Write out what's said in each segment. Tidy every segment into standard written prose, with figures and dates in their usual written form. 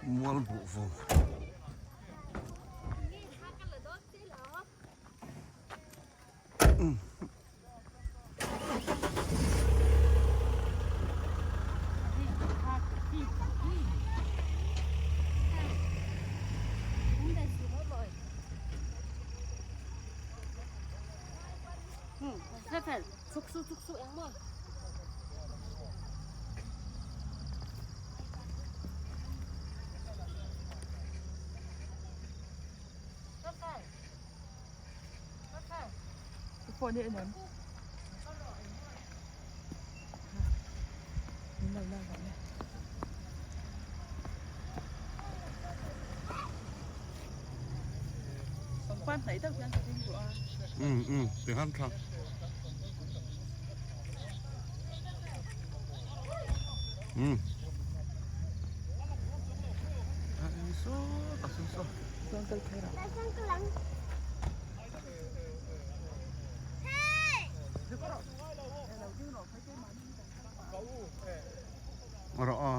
Mual buh vawm. Phone hi en em? Min lo la rawh le. Pangpar hnaih deuh hian ka ding duh a. Um um tikhan tha. Um. Chuan kal phei rawh. Rawh a.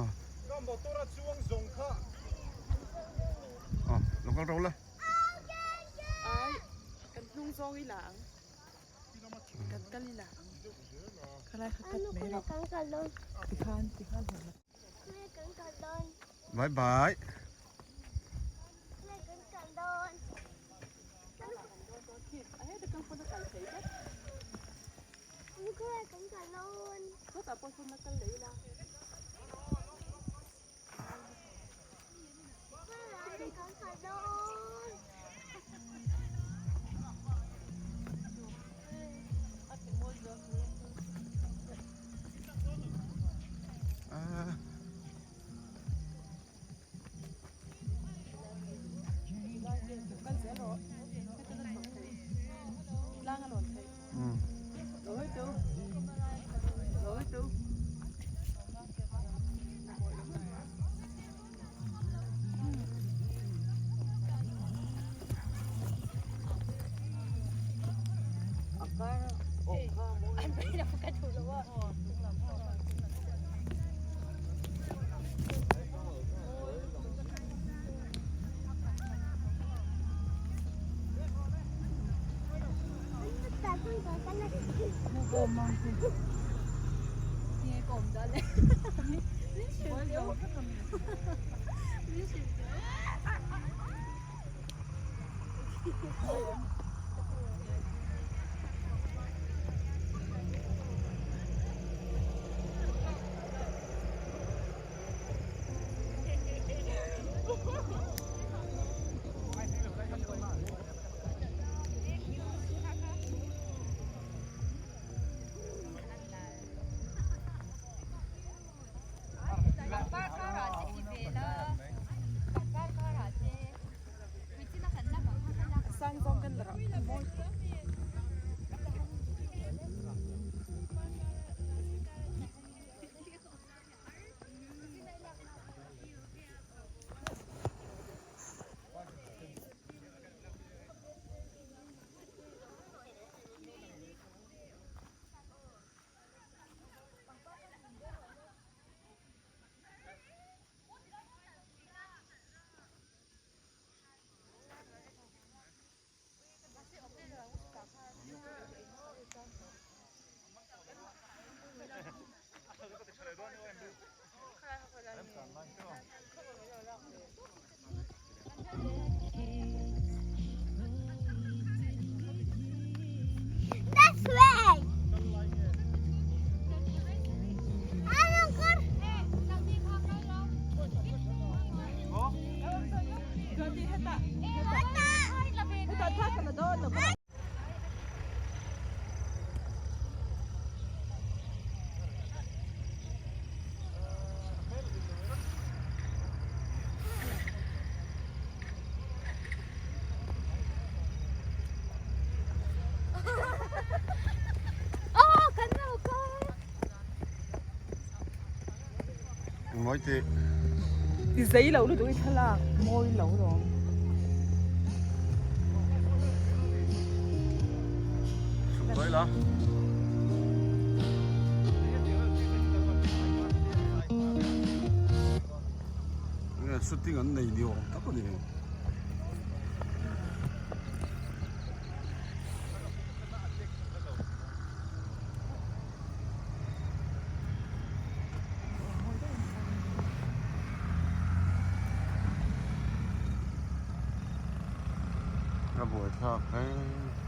Lo kal ro le. Ai kan hnung zawng i la ang. Kan kal i la ang. Khalai kha cut mai rawh. Tikhan tikhan hmuh la. Bye bye. Mawi tih. I zei lo lutuk i thlalak mawi lo lawm. Chhuk daih la. Nge shooting an nei ni awm tak a ni. A buaithlak hle.